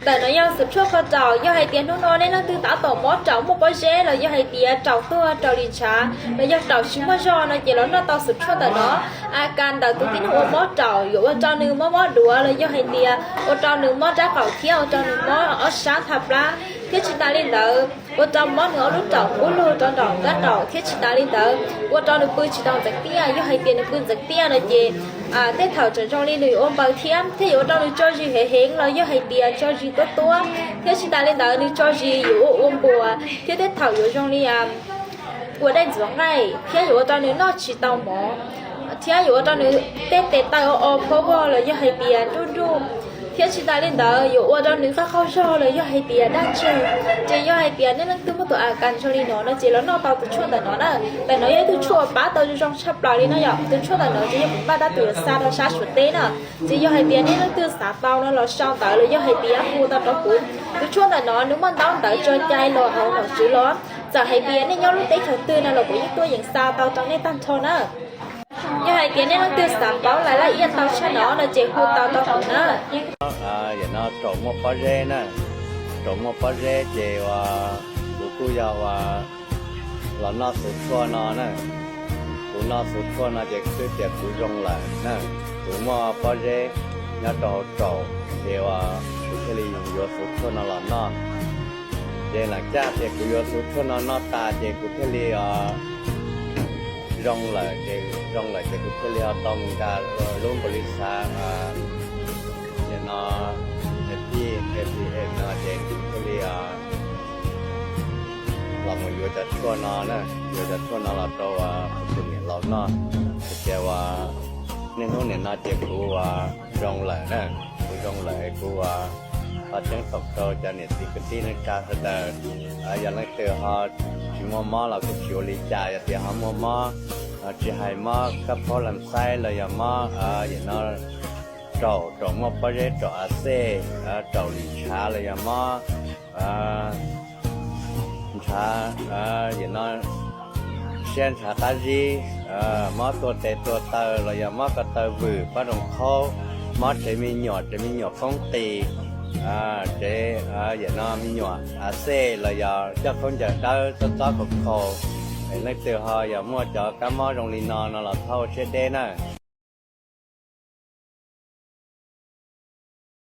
Ntawm no yog xum tshuaj kho raum, yog hais tias hnub no nej leej twg tab tom mob raum muaj pob zeb los yog hais tias raum tuag raum li ntshav los yog raum tsis muaj zog no ces los noj tau xum tshuaj ntawm no. A kas ntawm tus tib neeg uas mob raum yuav ua rau nws mob mob duav los yog hais tias ua rau nws mob rab qaum thiab ua rau nws mob ob sab tha plab thiab tsis tas li ntawd ua rau mob nws ob lub raum qub lug rau nraum kab raum thiab tsis tas li ntawd ua rau nws pw tsis tau ntxeev tiaj. Yog hais tias nws pw ntxeev tiaj no ces tej thaum tseem zoo li nws yuav ua npaws thiab, thiab yuav ua rau nws tso zis heev heev los yog hais tias tso zis tuab tuab, thiab tsis tas li ntawd nws tso zis yuav ua ua npuas thiab tej thaum yuav zoo li ua dej ntxuav nqaij thiab yuav ua rau nws noj tsis tau mov, thiab yuav ua rau nws tej tes taw o o phab vog los yog hais tias nruj nruj, thiab tsis tas li ntawd yuav ua rau nws qab qaug zog los yog hais tias daj ntseg. Ces yog hais tias nej leej twg muaj tus a kas zoo li no no ces los noj tau tus tshuaj ntawm no na. Ntawm no yog ib tug tshuaj uas pab tau zoo zoo tshaj plaws li no yom. Tus tshuaj ntawm no ces yog kuv npaj tab tus yuav xa rau sab Suav teb na. Ces yog hais tias nej leej twg xav tau no los sau ntawv los yog hais tias hu tau rau kuv. Tus tshuaj ntawm no nws muaj ntaub ntawv tso cai los hauv nom tswv los, txawm hais tias nej nyob lub teb chaws twg no los kuv yeej tuaj yeem xa tau rau nej tag nrho na. Yog hais tias nej leej twg xav paub lais laj iab tau tshaj no no ces hu tau rau kuv na. Yam no raum muaj pob zeb na, raum muaj pob zeb ces uas kuv kuj yog uas los noj xuv tshuaj no na. Kuv noj xuv tshuaj no ces twb tias kuv zoo lawm na. Kuv muaj pob zeb nyob rau hauv raum ces uas kuv thiaj li yuav xuv tshuaj no los noj. Ces lam caj tias kuv yuav xuv tshuaj no noj tas ces kuv thiaj li zoo lawm ces, zoo lawm ces kuv thiaj li ho tau mus nkag lub npaus li xav, no, P P M no ces kuv thiaj li los mus yuav cov tshuaj no na, yuav cov tshuaj no los rau kuv tus niam laus noj. Ces uas niaj hnub nim no ces kuv uas zoo lawm na, kuv zoo lawm kuv uas ho ceeb toom rau cov niam txiv kwv tij neej tsa sawv daws, yog leej twg ho tsis muaj mob los kuj tsis ua li cas, yog tias ho muaj mob, tsis hais mob kab phaub lam xaib los yog mob, yam no raum, raum muaj pob zeb, raum a xej, raum lim ntshav los yog mob ntshav, yam no siab ntshav qab zib, mob tuag tes tuag taw los yog mob ko taw vwm pob zoo qhaub, mob tsev me nyuam, tsev me nyuam koob qis, tsev, yam no me nyuam a xej los yog coj khaub ncaws dawb txob txob khaus khaus. Leej twg ho yog muaj cov kab mob zoo li no no los thov ua siab deb na.